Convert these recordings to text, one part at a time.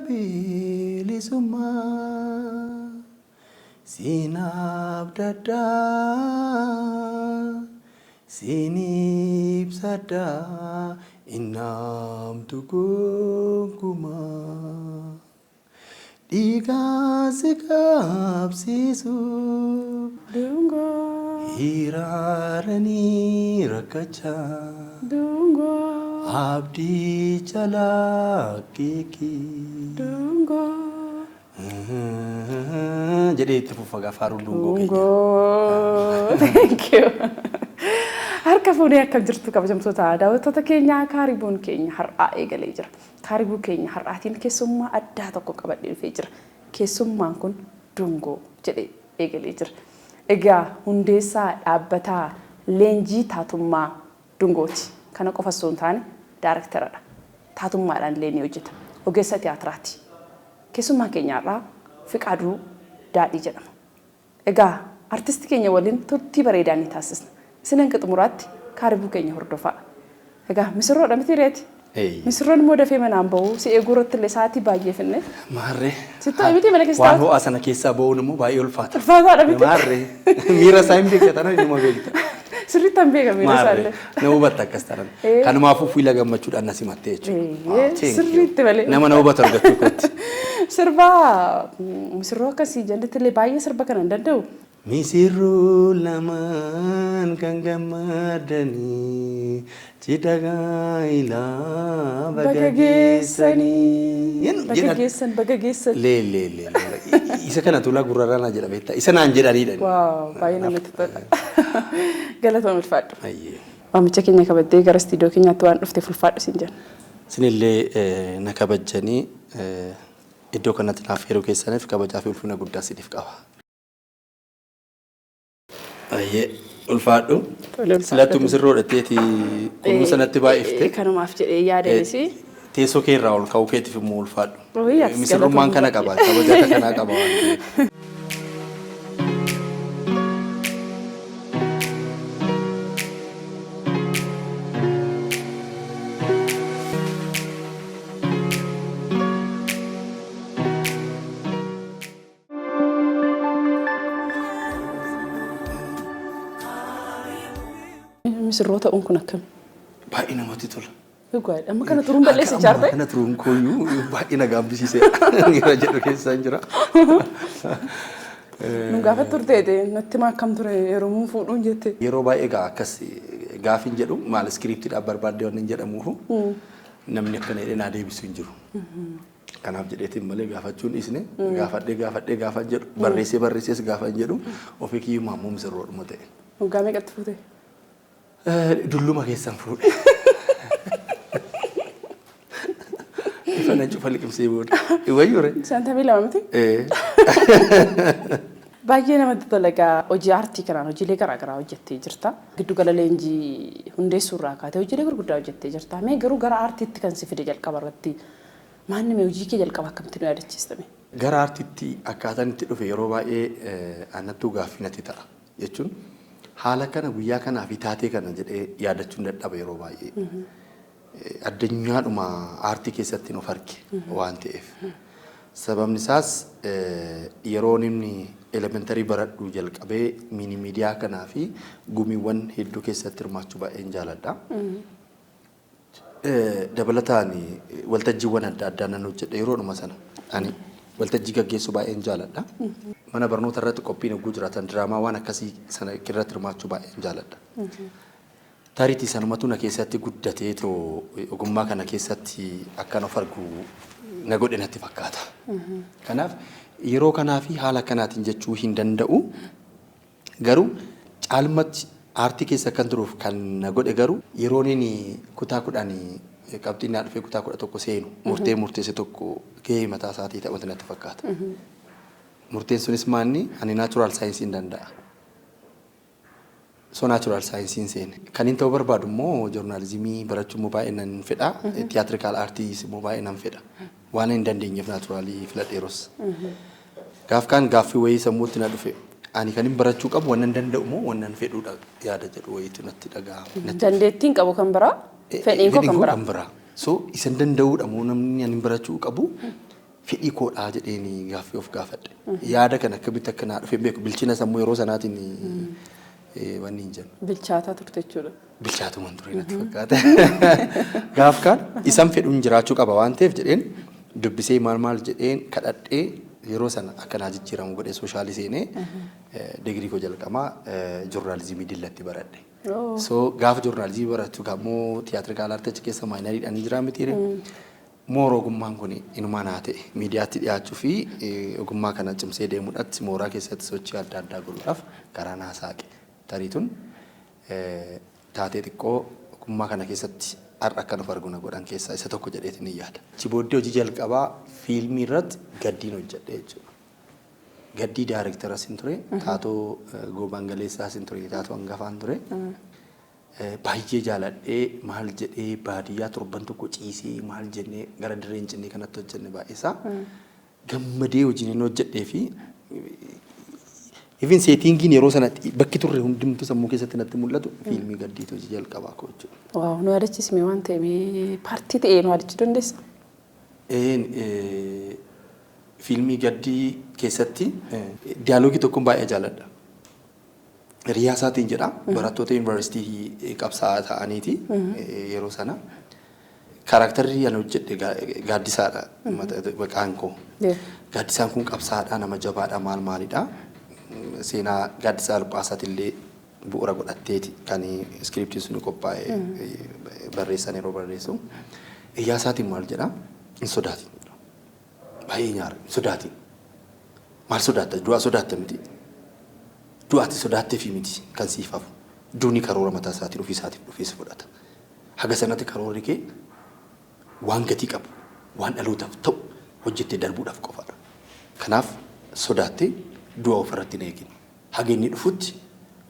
Bilisummaa siin abdadha, siin ibsadha, innaamtu gonkumaa. Dhiigaa si qabsiisu. Dungoo. Hiraaranii rakkachaa. Dungoo. Abdii calaqqeeqii. Dungoo. Jedhee itti fufa gaafa dungoo keenya. Dungoo. Thank you. Harka fuunee akkam jirtu, kabajamtoota daawwattoota keenyaa? Kaaribuun keenya har'aa eegalee jira. Kaaribuu keenya har'aatiin keessummaa addaa tokko qabadhee dhufee jira. Keessummaan kun Dungoo jedhee eegalee jira. Egaa hundeessaa dhaabbataa leenjii taatummaa Dungooti. Kana qofa osoo hin taane daarektaradha. Taatummaadhaan illee ni hojjeta. Ogeessa tiyaatiraati. Keessummaan keenya har'aa Fiqaaduu Daadhii jedhama. Egaa artistii keenya waliin turtii bareedaa ni taasisna. Isin hanga xumuraatti kaaribuu keenya hordofaa. Egaa misirroodha miti reeti? Misirroon immoo dafee manaan bahu, si eeguu irratti illee sa'aatii baay'ee finne. Maarree. Sitti ho'e miti mana keessa Waan taa'u? Ho'aa sana keessaa ba'uun immoo baay'ee ulfaata. Ulfaataadha miti? Maarree. Miira isaa hin beekta tanan, inuma beekta. Sirriitti hin beeka miira Maarree. isaallee. Na hubatta akkas tanan. Kanumaafuu fuula gammachuudhaan na simattee jechuudha. Wow, thank you. Sirriitti malee. Nama na hubatu argachuu kootti. Sirba misirroo akkasii jalatti illee baay'ee sirba kana hin danda'u. Misirroo lamaan kan gammadanii, cidha gaa'ilaa baga geessanii. Baga geessan, baga geessan. Lee lee lee lee. Isa kana tuulaa gurrarraa naa jedha beektaa. Isa naan jedhanidha. Wow, baay'ee namatti tola. Galatoom, ulfaadhu. Ayyee. Waamicha keenya kabaddee gara istiidiyoo keenyaatti waan dhufteef ulfaadhu siin jenna. Isinillee na kabajjanii iddoo kanatti naaf yeroo keessaniif kabajaa fi ulfina guddaa isiniif qaba. Ayyee, ulfaadhu. Tole, ulfaadhu. Silattuu misirroo dhatteeti kunuunsa natti baay'ifte. Kanumaaf jedhee yaadanis. Teessoo kee irraa ol ka'uu keetiif immoo ulfaadhu. Wayii, atis Misirrummaan kana qaba. galatoomii. Kabaja akka kanaa qaba waan ta'eef. Misirroo ta'uun kun akkam? Baay'ee namatti tola. Dhugaadha. Amma kana turuun balleessa Akka jaartee? ammaa kana turuun kooyyuu baay'ee na gaabbisiise. Miira jedhu keessaan jira. Nu gaafa turteete natti maa akkam ture yeroo muu fuudhuun jette? Yeroo baay'ee gaa akkas gaafiin jedhu maal iskiriiptiidhaaf barbaaddee waan hin jedhamuufu namni akkana jedhee naa deebisu hin jiru. Kanaaf jedheetiin malee gaafachuun dhiisne, gaafadhee gaafadhee gaafa jedhu, barreessee barreessees gaafa jedhu, ofii kiyyumaa immoo misirroodhuma ta'e. Waggaa meeqatti fuute? Dulluma keessan fuudhe. Ifa na cufa liqimsee booda. Wayyure. 52 miti? Baay'ee namatti tola. Egaa hojii aartii kanaan hojiilee garaa garaa hojjettee jirta. Giddugala leenjii hundeessuu irraa kaatee hojiilee gurguddaa hojjettee jirta. Mee garuu gara aartiitti kan si fide jalqaba irratti maanni? Mee hojii kee jalqaba akkamitti nu yaadachiistame? Gara aartiitti akkaataan itti dhufe yeroo baay'ee anattuu gaaffii natti ta'a. Jechuun haala kana, guyyaa kanaa fi taatee kana jedhee yaadachuun dadhaba yeroo baay'ee. Addunyaadhuma aartii keessatti of arge waan ta'eef. Sababni isaas yeroo inni elementary baradhu jalqabee mini miidiyaa kanaa fi gumiiwwan hedduu keessatti hirmaachuu baay'een jaaladha. Dabalataan waltajjiiwwan adda addaa nan hojjedha yeroodhuma sana. Ani waltajjii gaggeessuu baay'een jaaladha. Mana barnoota irratti qophiin hogguu jiraatan diraamaa waan akkasii sana irratti hirmaachuu baay'een jaaladha. Tariitii sanumatu na keessatti guddatee too ogummaa kana keessatti akkan of argu na godhe natti fakkaata. Kanaaf yeroo kanaa fi haala akkanaatiin jechuu hin danda'u. Garuu caalmatti aartii keessa akkan turuuf kan na godhe garuu yeroon inni kutaa 10 qabxiin naa dhufee kutaa 11 seenu murtee murteesse tokko gahee mataa isaatii taphate natti fakkaata. Murteen sunis maanni ani natural science hin danda'a. So natural science seene. Kan inni ta'uu barbaadu immoo joornaalizimii barachuu immoo baay'ee nan fedha. Theatrical artiis immoo baay'ee nan fedha. Waan hin dandeenyeef naturalii filadheerus. Gaaf kaan gaaffii wayii sammuutti na dhufe. Ani kan hin barachuu qabu wannan danda'u moo wannan fedhuudha yaada jedhu wayiitu natti dhaga'ama. Dandeettiin qabu kan biraa, fedhiin koo kan biraa. Kan biraa. So isan danda'uudha moo namni ani barachuu qabu? Fedhii koodhaa jedheen gaaffii of gaafadhe. Yaada kana akkamitti akka naa dhufe hin beeku. Bilchina sammuu yeroo sanaatiin wanni hin jennu. Bilchaataa turte jechuudha. Bilchaatuman ture natti fakkaata. Gaaf kaan isan fedhuun jiraachuu qaba waan ta'eef jedheen dubbisee, maal maal jedheen kadhadhee, yeroo sana akka naa jijjiiramu godhee social seenee digirii koo jalqabaa journalism Dillatti baradhe. So gaafa journalism barattu ammoo theatrical art achi keessa minoriidhaan jira mitiire. More ogummaan kun inumaa naa ta'e, miidiyaatti dhiyaachuu fi ogummaa kana cimsee deemuudhaatti mooraa keessatti sochii adda addaa godhuudhaaf karaa naa saaqe. Tariituun taatee xiqqoo ogummaa kana keessatti har'a akka nuuf argu na godhan keessaa isa tokko jedheetiin ni yaada. Achi booddee hojii jalqabaa fiilmii irratti Gaddiin hojjedhe jechuudha. Gaddii directoras hin ture, taatoo Goobaan Galeessaas hin ture, taatoo hangafaan ture. Baay'ee jaaladhee, maal jedhee, baadiyyaa torban tokko ciisee, maal jennee gara dirree hin cinnee kanatti hojjenne baay'eesaa. Gammadee hojiin inni hojjedhee fi even settingiin yeroo sanatti bakki turre hundumtuu sammuu keessatti natti mul'atu, fiilmii Gaddiitu hojii jalqabaa koo jechuudha. Wow, nu yaadachiisme waan ta'e, part ta'ee nu yaadachuu dandeessa? Een fiilmii Gaddii keessatti dialogue tokkoon baay'ee jaaladha. Hiriyaa isaatiin jedha, barattoota yuunivarsiitii qabsaa'aa ta'aniiti yeroo sana. Characterri ani hojjedhe Gaaddisaadha maqaan koo. Gaaddisaan kun qabsaa'aadha, nama jabaadha, maal maalidha. Seenaa Gaaddisaa Alphaasaati illee bu'uura godhatteeti kan scriptiin sun qophaa'e barreessan yeroo barreessu. Hiriyaa isaatiin maal jedha? "Hin sodaatin. Baay'ee nyaara, hin sodaatin. Maal sodaatta? Du'a sodaatta miti. Du'aati sodaattee fi miti kan siif hafu. Duuni karoora mataa isaatiin ofii isaatiif dhufee si fudhata. Haga sanatti karoorri kee waan gatii qabu, waan dhalootaaf ta'u hojjettee darbuudhaaf qofaadha. Kanaaf sodaattee du'a ofirratti hin eegin. Haga inni dhufutti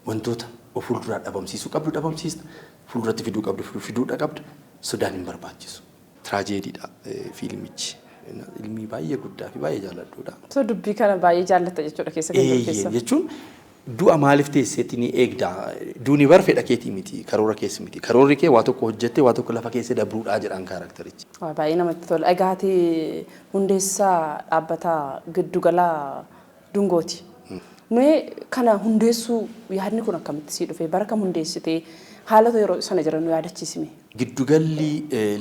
wantoota of fuulduraa dhabamsiisuu qabdu dhabamsiista. Fuulduratti fiduu qabdu fiduudha qabda. Sodaan hin barbaachisu." Tiraajeediidha fiilmichi. Ilmii baay'ee guddaa fi baay'ee jaalladhuudha. So dubbii kana baay'ee jaallatta jechuudha keessa kan jiru keessa. Jechuun du'a maaliif teesseetti ni eegda? Duuni bar fedha keetii miti, karoora keessa miti. Karoorri kee waa tokko hojjettee waa tokko lafa keessa dabruudhaa jedhaan characterichi. Waa baay'ee namatti tola. Egaa ati hundeessaa dhaabbata Giddugala Dungooti. Mee kana hundeessuu yaadni kun akkamitti sii dhufe? Bara kam hundeessitee? Haalota yeroo sana jiran nu yaadachiisime. Giddugalli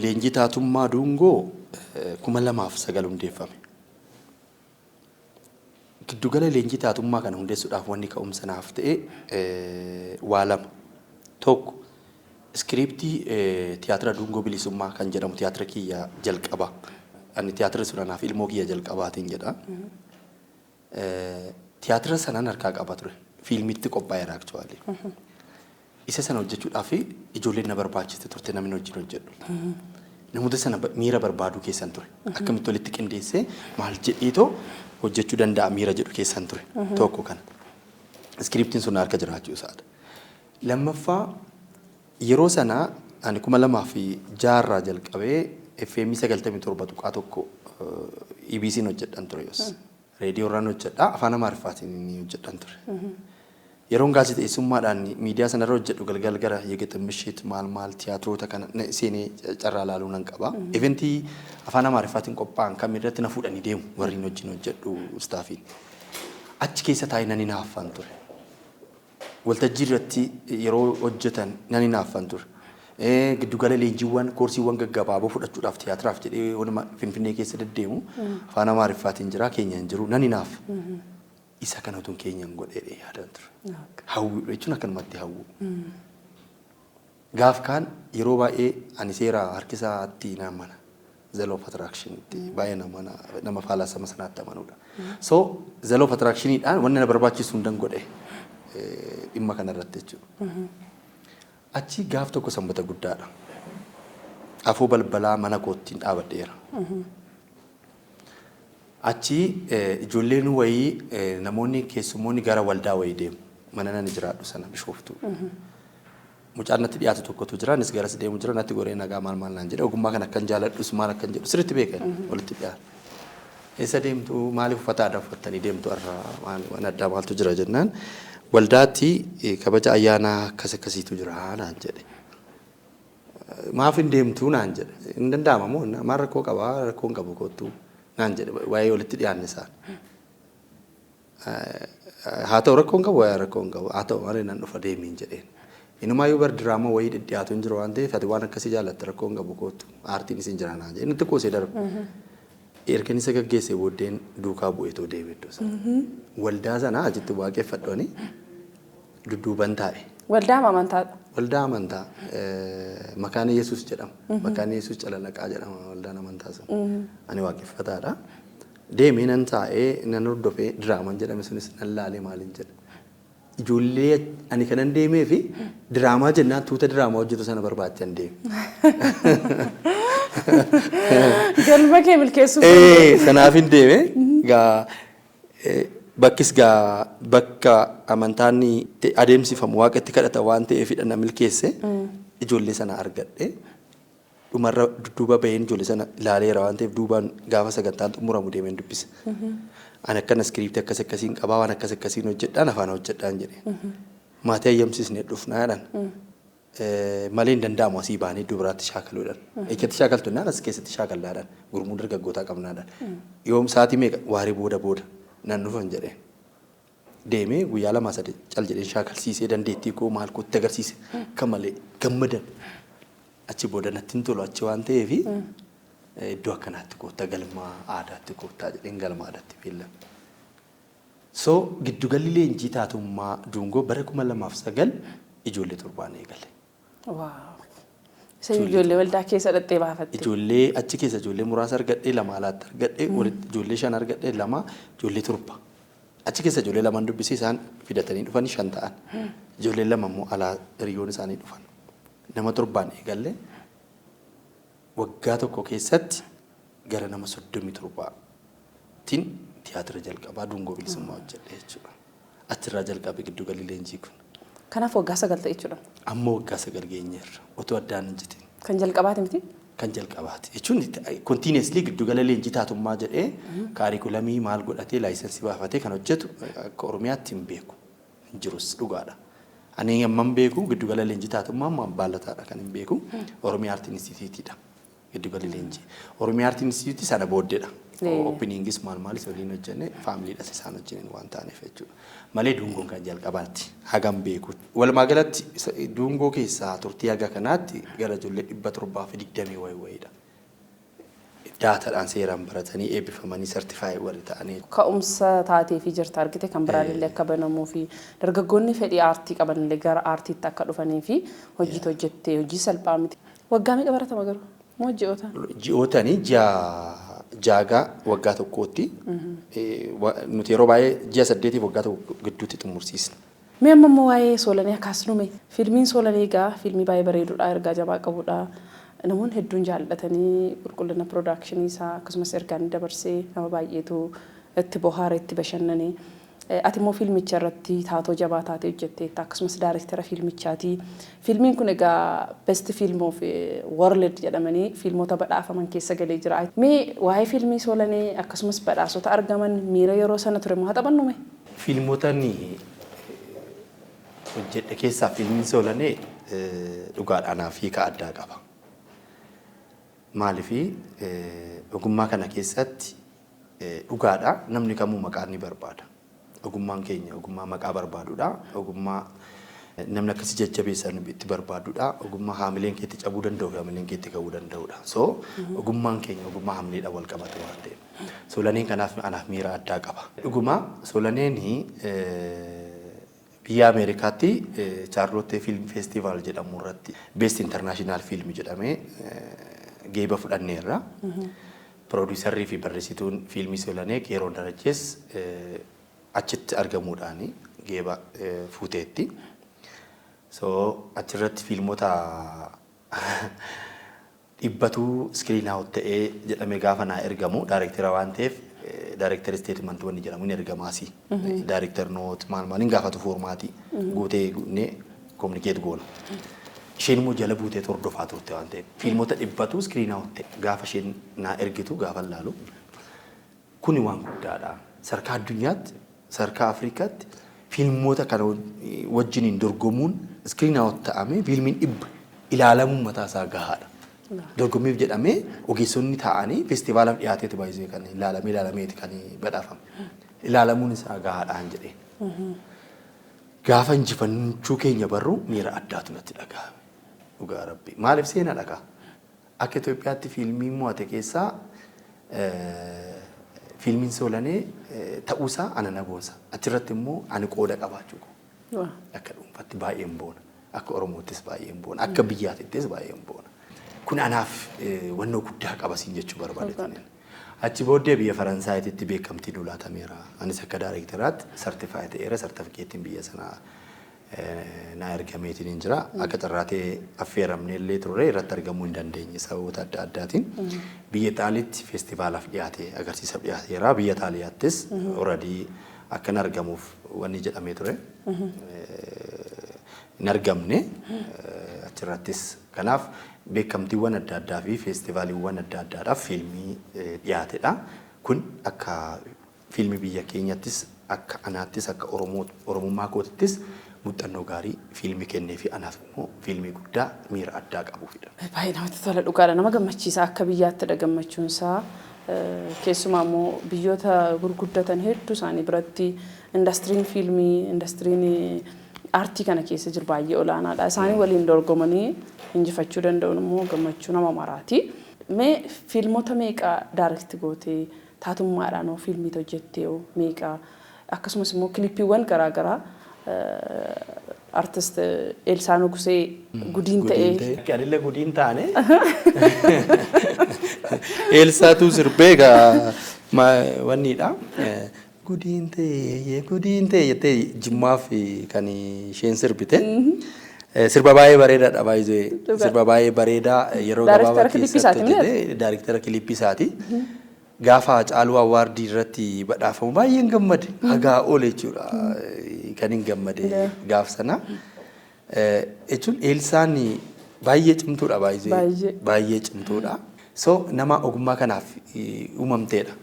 leenjii taatummaa Dungoo 2009 hundeeffame. Giddugala leenjii taatummaa kana hundeessuudhaaf wanni ka'umsa naaf ta'e waa lama. Tokko, script tiyaatira Dungoo Bilisummaa kan jedhamu, tiyaatira kiyya jalqabaa. Ani tiyaatira sun anaaf ilmoo kiyya jalqabaatiin jedha. Tiyaatira sanaan harkaa qaba ture. Fiilmitti qophaa'eera actually. Isa sana hojjechuudhaaf ijoolleen na barbaachiste turte, namni wajjin hojjedhu. Namoota sana miira barbaaduu keessan ture. Akkamitti walitti qindeessee, maal jedheetoo hojjechuu danda'a miira jedhu keessan ture. Tokko kana. Scriptiin sun harka jiraachuu isaadha. Lammaffaa, yeroo sana ani 2006rraa jalqabee FM 97.1 EBC'n hojjedhan ture yoos. Reediyoo irraan hojjedha, afaan Amaariffaatiin inni hojjedhan ture. Yeroon gaazexeessummaadhaan miidiyaa sanarra hojjedhu galgal gara የግጥም ምሽት maal maal tiyaatiroota kana seenee carraa laaluu nan qaba. Event afaan Amaariffaatiin qophaa'an kam irratti na fuudhanii deemu warri wajjin hojjedhu staffiin. Achi keessa taa'ee nan hinaaffan ture. Waltajjii irratti yeroo hojjetan nan hinaaffan ture. Giddugala leenjiiwwan koorsiiwwan gaggabaaboo fudhachuudhaaf tiyaatiraaf jedhee waanuma Finfinnee keessa deddeemu afaan Amaariffaatiin jira, keenya hin jiru, nan hinaaffa. Isa kana utuun keenya hin godhee yaadan ture. Hawwii jechuun akkanumatti hawwu. Gaaf kaan yeroo baay'ee ani seera harkisaatti nan amana. The law of attraction baay'ee nama faalaasama sanaatti amanuudha. So the law of attractioniidhaan wanni na barbaachisu hundan godhe dhimma kanarratti jechuudha. Achi gaaf tokko sanbata guddaadha. Afoo balbalaa mana koottiin dhaabadheera. Achi ijoolleen wayii, namoonni keessummoonni gara waldaa wayii deemu. Mana nani jiraadhu sana Bishooftuu. Mucaan natti dhiyaatu tokkotu jira, anis garas deemu jira, natti goree nagaa maal maal naan jedhe. Ogummaa kana akkan jaaladhus, maal akkan jedhu sirriitti beekan, walitti dhiyaatu. "Eessa deemtu? Maaliif uffata aadaa uffattanii deemtu har'a? Maal waan addaa maaltu jira?" jennaan, "Waldaatti kabaja ayyaanaa akkas akkasiitu jira" naan jedhe. "Maaf hin deemtu?" naan jedhe. "Hin danda'ama moo? Maal rakkoo qabaa? Rakkoo hin qabu, kottu." Naan jedhe waa'ee walitti dhiyaanne isaan. Haa ta'u, rakkoon qabu, waa'ee rakkoon qabu, haa ta'u malee nan dhufa, deemiin jedheen. Inumaayyuu bar diraamaa wayii dhidhiyaatu hin jiru waan ta'eef, ati waan akkasii jaallatte, rakkoon qabu, kootu, aartiin isin jira naan jedhe. Inni qoosee darbe. Erga isa gaggeessee booddeen duukaa bu'eetoo deeme iddoo sana. Waldaa sana achitti waaqeffadhooni dudduuban taa'e. Waldaa amantaadha. Waldaa amantaa Makaana Yesuus jedhama. Makaana Yesuus Calalaqaa jedhama waldaan amantaa sun. Ani waaqeffataadha. Deemee nan taa'ee nan hordofee, diraamaan jedhame sunis nan laalee maaliin jedha. Ijoollee ani kanan deemee fi diraamaa jennaan tuuta diraamaa hojjetu sana barbaachan deeme. Galma kee milkeessuuf. Sanaaf hin deeme. Gaa bakkis gaa bakka amantaan itti adeemsifamu, waaqa itti kadhatan waan ta'eefidha na milkeesse. Ijoollee sana argadhe. Dhumarra dudduuba baheen ijoollee sana ilaaleera waan ta'eef, duubaan gaafa sagantaan xumuramu deemeen dubbise. Ani akkana script akkas akkasiin qabaa, waan akkas akkasiin hojjedhaan, afaan hojjedhaan jedheen. Maatii ayyamsiisnee dhufnaa jedhan. Malee hin danda'amu asii baanii iddoo biraatti shaakaluudhaan. Eessatti shaakaltu naan, as keessatti shaakallaadhaan, gurmuu dargaggootaa qabnaadhaan. Yoom, sa'aatii meeqa? Waaree booda booda nan dhufan jedheen. Deemee guyyaa lama sadi cal jedheen shaakalsiisee, dandeettii koo maal kootti agarsiise, akka malee gammadan. Achi booda natti hin tolu achi waan ta'eef, iddoo akkanaatti koottaa, galma aadaatti koottaa jedheen, galma aadaatti beellame. So giddugalli leenjii taatummaa Dungoo bara 2009 ijoollee torbaan eegale. Wow. Isa ijoollee waldaa keessa dhattee baafatte. Ijoollee achi keessa ijoollee muraasa argadhee, lama alaatti argadhee, walitti ijoollee shan argadhee, lama ijoollee torba. Achi keessa ijoollee lamaan dubbisee, isaan fidatanii dhufanii shan ta'an. Ijoolleen lama immoo alaa hiriyoon isaanii dhufan. Nama torbaan eegalle, waggaa tokko keessatti gara nama 37tiin tiyaatira jalqabaa Dungoo Bilisummaa hojjedhe jechuudha. Achirraa jalqabe giddugalli leenjii kun. Kanaaf waggaa 9 ta'e jechuudha. Amma waggaa 9 geenyeerra otoo addaan hin jitin. Kan jalqabaati miti? Kan jalqabaati. Jechuun continuously giddugala leenjii taatummaa jedhee curriculum maal godhatee license baafatee kan hojjetu akka Oromiyaatti hin beeku. Hin jirus, dhugaadha. Ani amman beeku giddugala leenjii taatummaa amma baallataadha kan hin beeku. Oromiyaa Aartii Instituutiidha. Giddugalli leenjii. Oromiyaa Aartii Instituutii sana booddeedha. Openingis maal maalis waliin hojjenne, familydhas isaan wajjiniin waan ta'aniif jechuudha. Malee Dungoon kan jalqabaati hagam beeku. Walumaa galatti Dungoo keessaa turtii haga kanaatti gara ijoollee 720 wayi wayiidha. Daatadhaan seeraan baratanii eebbifamanii certify warri ta'anii. Ka'umsa taatee fi jirta argite, kan biraallee akka banamuu fi dargaggoonni fedhii aartii qabanillee gara aartiitti akka dhufanii fi hojii hojjettee, hojii salphaa miti. Waggaa meeqa baratama garuu? Moo ji'oota? Ji'ootanii ji'a jaagaa waggaa tokkootti, nuti yeroo baay'ee ji'a 8f waggaa tokko gidduutti xumursiisna. Mee amma immoo waa'ee Soolanee akaasnume. Fiilmiin Soolanee egaa fiilmii baay'ee bareedudha, ergaa jabaa qabudha. Namoonni hedduun jaallatanii, qulqullina production isaa akkasumas ergaa inni dabarsee nama baay'eetu itti bohaare, itti bashannane. Ati immoo fiilmicha irratti taatoo jabaa taatee hojjetteetta, akkasumas daayirektara fiilmichaati. Fiilmiin kun egaa Best Film of World jedhamanii fiilmota badhaafaman keessa galee jira. Mee waa'ee fiilmii Soolanee akkasumas badhaasota argaman, miira yeroo sana ture moo haa taphannu mee? Fiilmota inni hojjedhe keessaa fiilmiin Soolanee dhugaadha anaaf hiika addaa qaba. Maaliifii, ogummaa kana keessatti dhugaadha namni kamuu maqaa ni barbaada. Ogummaan keenya ogummaa maqaa barbaadudha. Ogummaa namni akkasii jajjabeessan itti barbaadudha. Ogummaa haamileen keetti cabuu danda'u fi haamileen keetti ka'uu danda'udha. So ogummaan keenya ogummaa haamileedhaan wal qabatu waan ta'eef. Soolaneen kanaaf anaaf miira addaa qaba. Dhuguma Soolaneen biyya Ameerikaatti Charlotte Film Festival jedhamu irratti Best International Film jedhamee geeba fudhanneerra. Producerrii fi barreessituun fiilmii Soolanee Qeeroon Darajjees achitti argamuudhaan geeba fuuteetti. So achirratti fiilmota 100tu screen out ta'ee jedhamee gaafa naa ergamu, daayirektera waan ta'eef director statement wanni jedhamu ni ergamaasi. Director note maal maal hin gaafatu, format guutee guunnee communicate goona. Isheen immoo jala buutee hordofaa turte waan ta'eef, fiilmota 100tu screen out ta'e gaafa isheen naa ergitu gaafa laalu, kuni waan guddaadha. Sadarkaa addunyaatti, sadarkaa Afrikaatti fiilmoota kana wajjiniin dorgomuun screen out ta'amee fiilmiin 100 ilaalamuun mataa isaa gahaadha. Dorgommiif jedhamee ogeessonni taa'anii feestivaalaaf dhiyaateetu baay'ee kan ilaalamee ilaalameeti kan badhaafame. Ilaalamuun isaa gahaadhaan jedhee. Gaafa injifachuu keenya barru miira addaatu natti dhagahame. Dhugaa Rabbi. Maaliif seenaa dhagaa? Akka Itoophiyaatti fiilmii mo'ate keessaa fiilmiin Soolanee ta'uusaa ana na boonsa. Achirratti immoo ani qooda qabaachuu koo. Akka dhuunfaatti baay'een boona. Akka Oromoottis baay'een boona. Akka biyyaatittis baay'een boona. Kun anaaf wannoo guddaa qaba siin jechuu barbaadeetiin. Achi booddee biyya Faransaayititti beekamtiin nu laatameera. Anis akka daayirekteraatti certify ta'eera. Sartifikeettiin biyya sanaa naa ergameetiin hin jira. Akka carraatee affeeramnee illee turre, irratti argamuu hin dandeenye sababoota adda addaatiin. Biyya Xaaliitti feestivaalaaf dhiyaate, agarsiisaaf dhiyaateera. Biyya Xaaliyaattis already akkan argamuuf wanni jedhamee ture. Hin argamne achirrattis. Kanaaf beekamtiiwwan adda addaa fi feestivaaliiwwan adda addaadhaaf fiilmii dhiyaatedha. Kun akka fiilmii biyya keenyattis, akka anaattis, akka Oromummaa kootittis muuxannoo gaarii fiilmii kennee fi anaaf immoo fiilmii guddaa miira addaa qabuufidha. Baay'ee namatti tola, dhugaadha. Nama gammachiisa, akka biyyaattidha gammachuunsaa. Keessumaa immoo biyyoota gurguddatan hedduu isaanii biratti indastiriin fiilmii, indastiriin aartii kana keessa jiru baay'ee olaanaadha. Isaanii waliin dorgomanii injifachuu danda'uun immoo gammachuu nama maraati. Mee fiilmota meeqa direct gootee, taatummaadhaan hoo fiilmii hojjettee hoo meeqa, akkasumas immoo kilippiiwwan garaagaraa artist Eelsaa Nugusee Gudiin ta'ee. Anillee gudiin taane, Eelsaatu sirbee egaa wanniidha. Gudiin ta'ee, gudiin ta'ee jettee Jimmaaf kan isheen sirbite. Sirba baay'ee bareedaadha baay'ee. Sirba baay'ee bareedaa yeroo gabaabaa keessatti hojjete. Daayirektara kilippii isaati. Gaafa Hacaaluu Award irratti badhaafamu baay'een gammade. Hagaa ol jechuudha kan hin gammade gaaf sana. Jechuun Eelsaan baay'ee cimtuudha baay'ee. Baay'ee cimtuudha. So nama ogummaa kanaaf uumamteedha.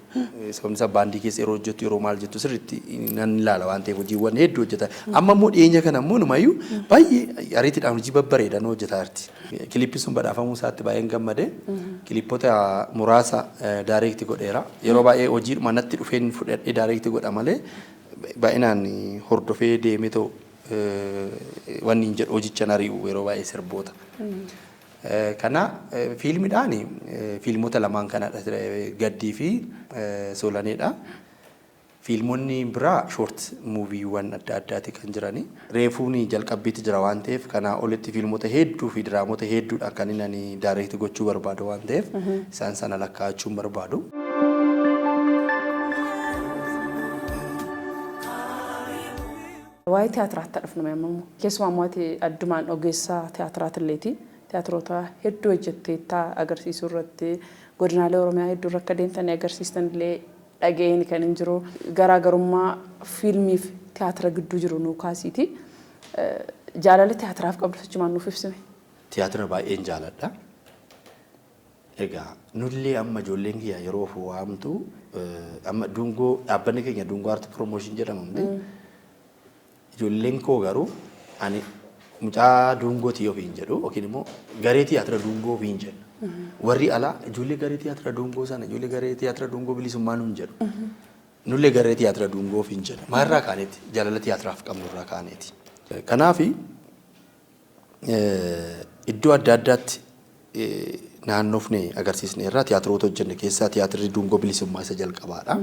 Sababni isaa baandii keessa yeroo hojjettu, yeroo maal jettu sirriitti nan ilaala waan ta'eef, hojiiwwan hedduu hojjeta. Amma immoo dhiyeenya kana immoo numayyuu baay'ee ariitiidhaan hojii babbareedan hojjetaa jirti. Kilippi sun badhaafamuu isaatti baay'een gammade. Kilippota muraasa direct godheera. Yeroo baay'ee hojiidhuma natti dhufeen fudhadhee direct godha malee baay'inaan hordofee deemee ta'u wanni hin jedhu, hojichan ari'u yeroo baay'ee sirboota. Kana fiilmiidhaan fiilmota lamaan kanadha, Gaddii fi Soolaneedha. Fiilmonni biraa short moviewwan adda addaati kan jirani. Reefuun jalqabbiitti jira waan ta'eef, kanaa olitti fiilmota hedduu fi diraamota hedduudhaan kan inni ani direct gochuu barbaadu waan ta'eef, isaan sana lakkaa'achuun barbaadu. Waa'ee tiyaatiraatti dhufnu amma immoo. Keessumaa immoo ati addumaan ogeessa tiyaatiraatilleeti. Tiyaatiroota hedduu hojjetteettaa, agarsiisuu irratti godinaalee Oromiyaa hedduu irra akka deemtanii agarsiistan illee dhaga'een kan hin jiru. Garaagarummaa fiilmii fi tiyaatira gidduu jiru nuu kaasiiti. Jaalala tiyaatiraaf qabdu achumaan nuuf ibsime. Tiyaatira baay'een jaaladha. Egaa nullee amma ijoolleen kiyya yeroo of waamtu, amma Dungoo, dhaabbanni keenya Dungoo Art Promotion jedhama miti. Ijoolleen koo garuu ani mucaa Dungootii ofiin jedhu yookiin immoo garee tiyaatira Dungoo ofiin jedhu. Warri alaa ijoollee garee tiyaatira Dungoo sana, ijoollee garee tiyaatira Dungoo Bilisummaa nuun jedhu. Nullee garee tiyaatira Dungoo ofiin jedhu. Maalirraa kaaneeti? Jaalala tiyaatiraaf qabnurraa kaaneeti. Kanaafi iddoo adda addaatti naannofne agarsiisneerra. Tiyaatiroota hojjenne keessaa tiyaatirri Dungoo Bilisummaa isa jalqabaadha.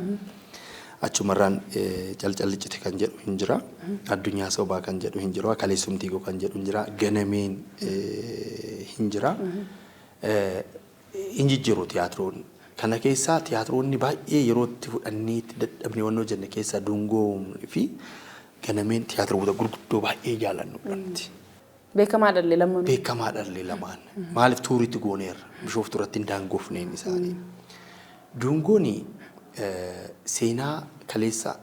Achumarraan Calcalliccite kan jedhu hin jira. Addunyaa Sobaa kan jedhu hin jiru. Kaleessumtii Koo kan jedhu hin jira. Ganameen hin jira. Hin jijjiiru tiyaatiroonni. Kana keessaa tiyaatiroonni baay'ee yeroo itti fudhannee itti dadhabnee waan hojjenne keessaa Dungoo fi Ganameen tiyaatiroota gurguddoo baay'ee jaallannudha nuti. Beekamaadha illee lammanuu. Beekamaadha illee lamaan. Maaliif touritti gooneerra. Bishooftuu irratti hin daangofneen isaanii. Dungoon seenaa kaleessa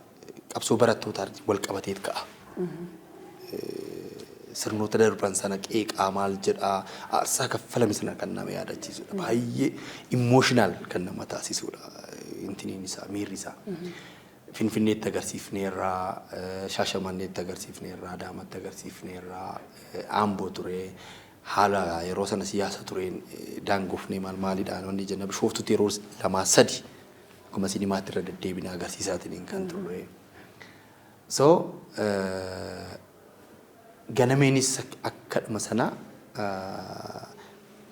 qabsoo barattootaa wal qabateet ka'a. Sirnoota darban sana qeeqaa, maal jedhaa, aarsaa kaffalame sana kan nama yaadachiisudha. Baay'ee emotional kan nama taasisudha. Intiniin isaa, miirri isaa. Finfinneetti agarsiifneerra, Shaashamanneetti agarsiifneerra, Adaamaatti agarsiifneerra, Amboo ture. Haala yeroo sana siyaasa tureen daangofnee maal maaliidhaan wanni jenna Bishooftutti yeroo lamaa sadi akkuma sinimaatti irra deddeebina agarsiisaatiin kan turre. So Ganameenis akkadhuma sana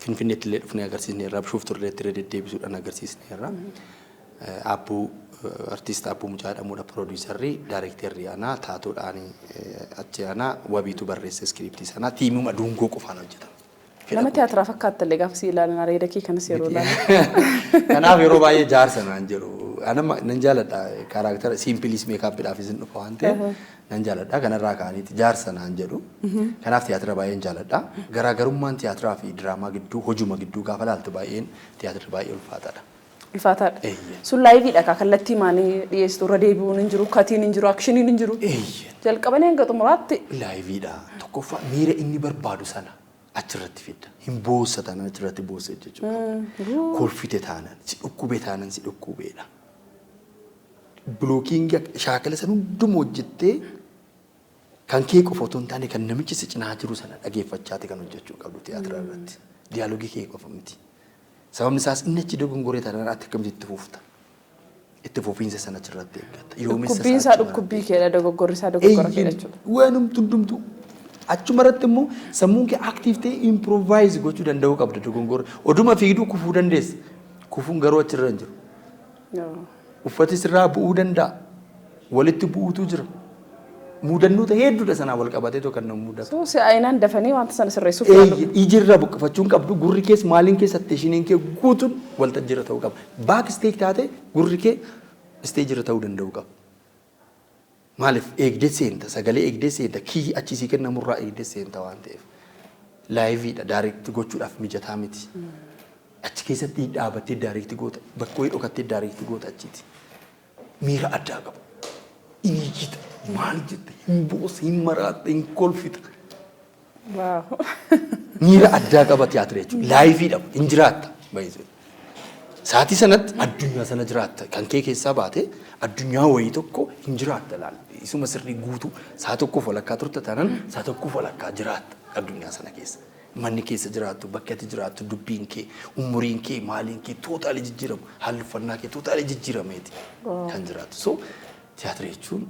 Finfinneetti illee dhufnee agarsiisneerra, Bishooftu irra deddeebisuudhaan agarsiisneerra. Aabbuu, artiist Aabbuu Mucaa jedhamudha piroodiisarri, daayirektarri aanaa, taatoodhaan achi aanaa Wabiitu barreesse iskiriiptii sanaa, tiimuma Dungoo qofaan hojjetama. Nama tiyaatiraa fakkaattallee gaafa si ilaalan, areeda kee kanas yeroo ilaalan. Kanaaf yeroo baay'ee jaarsa naan jedhu. Anama nan jaaladha, character simpleis makeupiidhaafis hin dhufa waan ta'eef nan jaaladha. Kanarraa ka'aniiti jaarsa naan jedhu. Kanaaf tiyaatira baay'een jaaladha. Garaagarummaan tiyaatiraa fi diraamaa gidduu, hojuma gidduu gaafa laaltu, baay'een tiyaatirri baay'ee ulfaataadha. Ulfaataadha. Eeyyee. Sun liveiidha kaa, kallattii maanii dhiyeessitu, irra deebi'uun hin jiru, cutiin hin jiru, actioniin hin jiru. Jalqabanii hanga xumuraatti. Liveiidha. Tokkoffaa miira inni barbaadu sana achirratti fidda. Hin boossa taanaan achirratti boossa jechuudha. Kolfite taanaan si dhukkube, taanaan si dhukkubeedha. Blocking shaakala sana hunduma hojjettee kan kee qofa otoo hin taane kan namichi si cinaa jiru sana dhageeffachaati kan hojjechuu qabdu tiyaatira irratti. Dialogue kee qofa miti. Sababni isaas inni achi dogongoree taanaan ati akkamitti itti fufta? Itti fufiinsa sana achirratti eeggatta. Yoomessa Dhukkubbiin isaa dhukkubbii keedha, dogoggorri isaa dogoggora keedha jechuudha. Waanumti hundumtuu. Achuma irratti immoo sammuun kee active ta'ee improvise gochuu danda'uu qabda dogoggora. Oduma fiigduu kufuu dandeessa. Kufuun garuu achirra hin jiru. Uffati sirraa bu'uu danda'a. Walitti bu'uutu jira. Mudannoota hedduudha sanaa wal qabateetoo kan nama mudatu. So si'aayinaan dafanii wanta sana sirreessuuf yaalu. Ijirra buqqifachuu hin qabdu, gurri kees maaliin keessa attentioniin kee guutuun waltajjiirra ta'uu qaba. Back stage taate gurri kee stageirra ta'uu danda'uu qaba. Maaliif, eegdee seenta, sagalee eegdee seenta, key achisii kennamurraa eegdee seenta waan ta'eef. Liveiidha, direct gochuudhaaf mijataa miti. Achi keessatti dhaabattee direct goota, bakka wayii dhokattee direct goota achiiti. Miira addaa qabu. Inni jita, maal jette, hin boossa, hin maraatta, hin kolfita. Miira addaa qaba tiyaatira jechuudha. Liveiidha, hin jiraatta. Saatii sanatti addunyaa sana jiraatta. Kan kee keessaa baate addunyaa wayii tokko hin jiraatta laal. Isuma sirrii guutuu saa tokkoof walakkaa turte taanaan saa tokkoof walakkaa jiraatta addunyaa sana keessa. Manni keessa jiraattu, bakki ati jiraattu, dubbiin kee, umuriin kee, maaliin kee totally jijjiiramu. Haalli uffannaa kee totally jijjiirameeti kan jiraattu. So tiyaatira jechuun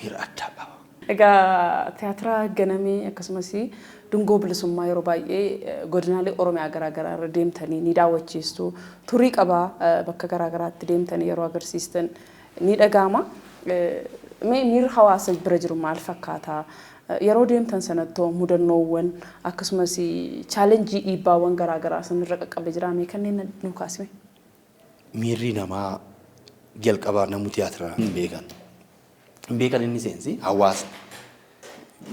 miira addaa qaba. Egaa tiyaatira Ganamee akkasumas Dungoo Bilisummaa yeroo baay'ee godinaalee Oromiyaa garaagaraa irra deemtanii ni daawwachiistu. Turii qabaa bakka garaagaraatti deemtanii yeroo agarsiistan ni dhaga'ama. Mee miirri hawaasa bira jiru maal fakkaata? Yeroo deemtan sanattoo mudannoowwan akkasumas challenge, dhiibbaawwan garaagaraa sanirra qaqqabee jira, mee kanneen nu kaasime? Miirri namaa jalqabaa namu tiyaatira hin beekan. Hin beekan, inni seensi hawaasa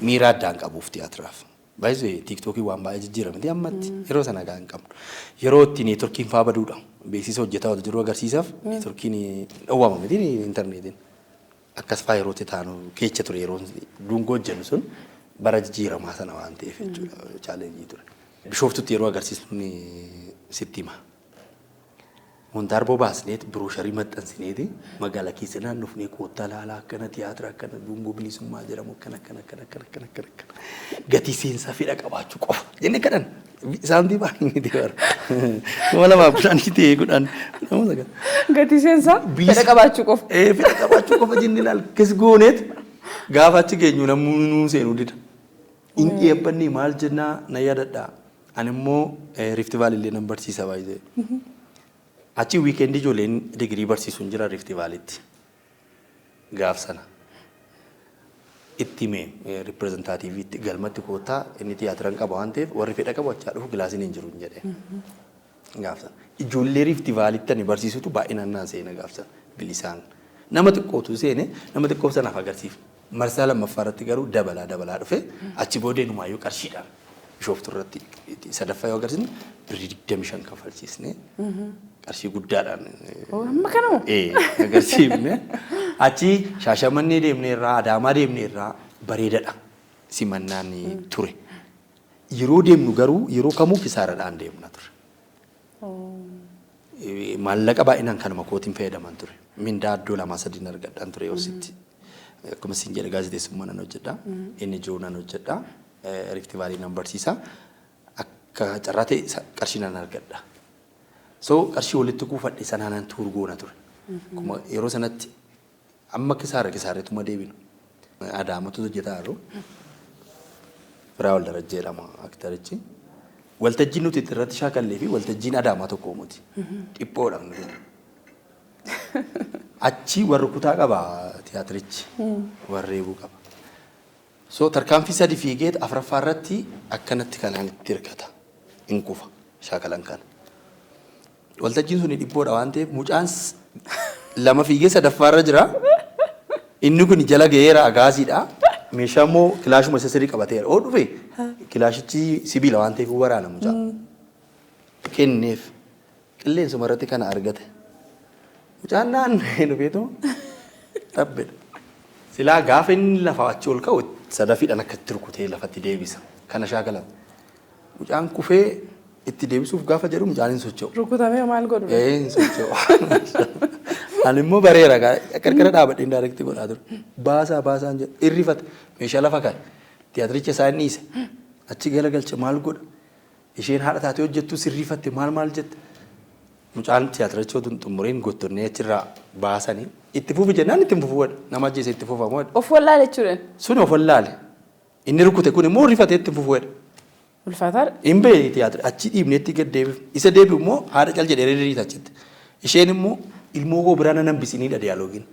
miira addaan qabuuf tiyaatiraaf. Baay'ee TikTokii waan baay'ee jijjiiramti ammatti, yeroo sana gaa hin qabnu. Yeroo itti networkiin faa baduudha. Beeksisa hojjetaa wal jiru agarsiisaaf networkiin dhowwama miti intarneetiin. Akkas faa yeroo itti taanu keessa ture, yeroo Dungoo hojjennu sun bara jijjiiramaa sana waan ta'eef jechuudha, challenge ture. Bishooftutti yeroo agarsiisnu sitti hima. Montaarboo baasneet, brochure maxxansineeti magaalaa keessa naannofnee, koottaa laalaa, akkana tiyaatira akkana Dungoo Bilisummaa jedhamu, akkana akkana akkana akkana akkana akkana akkana, gatii seensaa fedha qabaachuu qofa jennee kadhan isaantii baay'ee miti bara 2010 ta'ee 10 9. Gatii seensaa fedha qabaachuu qofa. Ee, fedha qabaachuu qofa jennee laal akkas gooneet gaafa achi geenyu namni nuu seenuu dida. In dhiyeeffannee maal jennaa na yaadadha. Ani immoo Rift Valley illee nan barsiisa baay'ee. Achi weekend ijoolleen digirii barsiisu hin jira Rift Valleytti. Gaaf sana. Itti himee representativeiitti, galmatti koottaa, inni tiyaatiran qaba waan ta'eef warri fedha qabu achaa dhufu, classiin hin jiru hin jedhee. Gaaf sana. Ijoollee Rift Valleytti ani barsiisutu baay'inaan naa seena gaaf sana bilisaan. Nama xiqqootu seene, nama xiqqoof sanaaf agarsiifne. Marsaa lammaffaa irratti garuu dabalaa dabalaa dhufe, achi boodee numaayyuu qarshiidhaan Bishooftuu irratti sadaffaa yoo agarsiisne birrii 25 kaffalchiisne, qarshii guddaadhaan. Amma kanuma? Ee, agarsiifne. Achi Shaashamannee deemnee irraa, Adaamaa deemnee irraa, bareedadha simannaan ture. Yeroo deemnu garuu yeroo kamuu kisaaradhaan deemna ture. Maallaqa baay'inaan kanuma kootiin fayyadaman ture. Mindaa iddoo lamaa sadiin argadhaan ture yeroo sitti. Akkuma isin jedhe gaazexeessummaa nan hojjedha. Inni jiru nan hojjedha. Rift Valley nan barsiisa. Akka carraa ta'e qarshii nan argadha. So qarshii walitti kuufadhe sanaanan tour goona ture. Akkuma yeroo sanatti amma kisaarreetuma deebinu. Adaamatu hojjetaa jiru. Firaa'ol Darajjee jedhama aktarichi. Waltajjiin nuti irratti shaakallee fi waltajjiin Adaamaa tokko miti. Dhiphoodha. Achi warri kutaa qaba tiyaatirichi. Warri eeguu qaba. So tarkaanfii sadi fiigee afuraffaa irratti akkanatti kanaan itti hirkata. Hin kufa shaakalan kana. Waltajjiin suni dhiphoodha waan ta'eef mucaan lama fiigee sadaffaarra jira. Inni kun jala ga'eera agaasiidha. Meeshaa immoo kilaashuma isa sirrii qabateera. Oo dhufe kilaashichi sibiila waan ta'eef waraana mucaa. Kenneef qilleensuma irratti kana argate. Mucaan naannoo dhufeetu xabbedha. Silaa gaafa inni lafa achi ol ka'u sadafiidhaan akka itti rukutee lafatti deebisa. Kana shaakalan. Mucaan kufee itti deebisuuf gaafa jedhu mucaan hin socho'u. Rukutamee maal godhu? Ee, hin socho'u. Ani immoo bareera qarqara dhaabadheen direct godhaa ture. Baasaa baasaan jedhu irrifate meeshaa lafa kaa'e. Tiyaatiricha isaa inni dhiise. Achi galagalche maal godha? Isheen haadha taatee hojjettu sirriifatte maal maal jette. Mucaan tiyaatiricha otoo hin xumuriin gottonnee achirraa baasanii itti fufi jennaan itti hin fufu godha. Nama ajjeese itti fufamu godha. Of wallaale jechuudha. Sun of wallaale. Inni rukute kun immoo rifatee itti fufu godha. Ulfaataadha. Hin beekni tiyaatira achi dhiibneetti gad deebiif. Isa deebi'u immoo haadha cal jedhee ririita achitti. Isheen immoo ilmoo koo biraa nan hambisiniidha diyaaloogiin.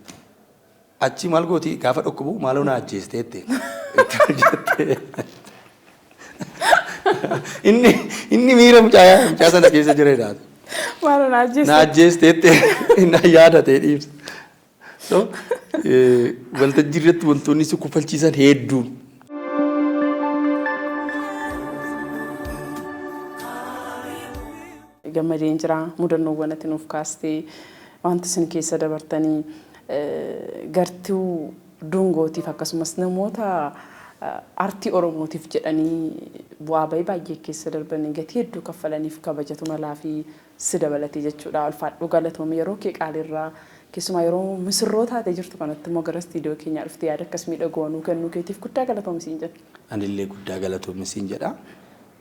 Achi maal gooti gaafa dhukkubu maaloo na ajjeestee jette. Jettee. Inni miira mucaa sana keessa jira jedhaatu. Maaloo na ajjeeste. Na ajjeestee jette inni yaadatee dhiibsa. So waltajjii irratti wantoonni si kofalchiisan hedduun. Gammadeen jira mudannoowwan ati nuuf kaastee wanti isin keessa dabartanii gartuu dungootiif akkasumas namoota aartii Oromootiif jedhanii bu'aa bahii baay'ee keessa darbanii gatii hedduu kaffalaniif kabajatu malaa fi si dabalatee jechuudha. Ulfaadhuu galatoomii yeroo kee qaaliirraa keessumaa yeroo misirroo taatee jirtu kanatti immoo gara istiidiyoo keenyaa dhuftee yaada akkas miidhagoo nuu kennuu keetiif guddaa galatoomi siin jenna. Anillee guddaa galatoomi siin jedha.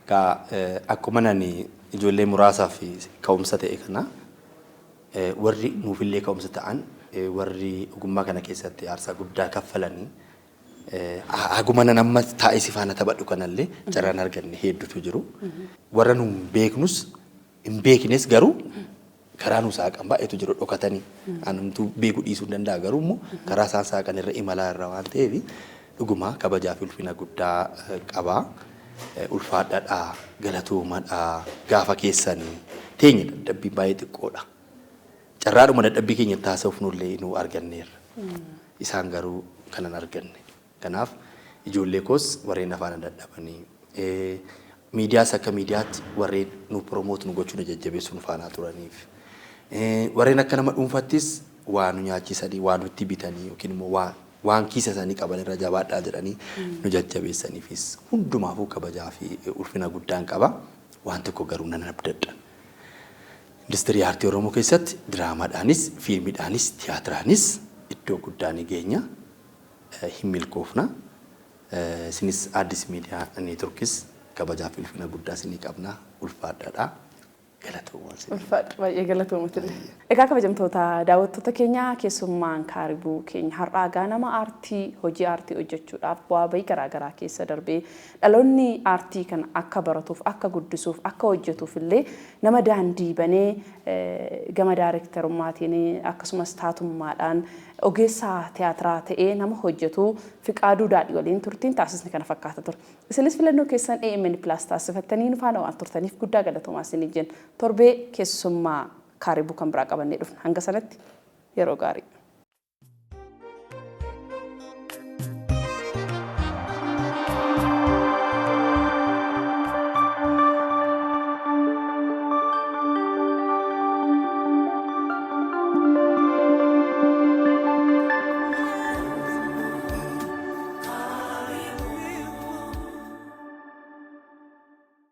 Egaa akkuma nani ijoollee muraasaaf ka'umsa ta'e kana warri nuufillee ka'umsa ta'an warri ogummaa kana keessatti aarsaa guddaa kaffalanii haguma nan amma taa'ee si faana taphadhu kanallee carraan arganne hedduutu jiru. Warra nu beeknus hin beeknes garuu karaa nu saaqan baay'eetu jiru dhokatanii. Anumtuu beekuu dhiisuu hin danda'a garuu immoo karaa isaan saaqan irra imalaa irra waan ta'eef dhuguma kabajaa fi ulfina guddaa qaba. Ulfaadhaadhaa, galatoomadhaa, gaafa keessanii teenya dadhabbii baay'ee xiqqoodha. Carraadhuma dadhabbii keenya taasisuuf nullee nu arganneerra. Isaan garuu kanan arganne. Kanaaf ijoollee koos warreen afaan dadhabanii miidiyaas akka miidiyaatti warreen nu promote nu gochuu nu jajjabeessuu nu faanaa turaniif warreen akka nama dhuunfattis waa nu nyaachisanii waa nutti bitanii yookiin immoo waan kiisa isaanii qaban irra jabaadhaa jedhanii nu jajjabeessaniifis hundumaafuu kabajaa fi ulfina guddaan qaba. Waan tokko garuu nan abdadha. Industirii aartii Oromoo keessatti diraamaadhaanis, fiilmiidhaanis, tiyaatiraanis iddoo guddaa ni geenya. Hin milkoofna. Isinis Addis Miidiyaa Neetworkis kabajaa fi ulfina guddaa isinii qabna. Ulfaadhaadha. Galatoomaa. Ulfaadha baay'ee galatoomatillee. Egaa kabajamtoota daawwattoota keenya keessummaan kaaribuu keenya har'aa ganama aartii hojii aartii hojjechuudhaaf bu'aa bahii garaagaraa keessa darbee dhaloonni aartii kana akka baratuuf akka guddisuuf akka hojjetuuf illee nama daandii banee gama daayirektarummaatiin akkasumas taatummaadhaan ogeessa tiyaatiraa ta'ee nama hojjetu Fiqaaduu Daadhii waliin turtiin taasisni kana fakkaata ture. Isinis filannoo keessan AMN Plus taasifattanii nu faana waan turtaniif guddaa galatoomaa isiniif jenna. Torbee keessummaa kaaribuu kan biraa qabannee dhufna. Hanga sanatti yeroo gaarii.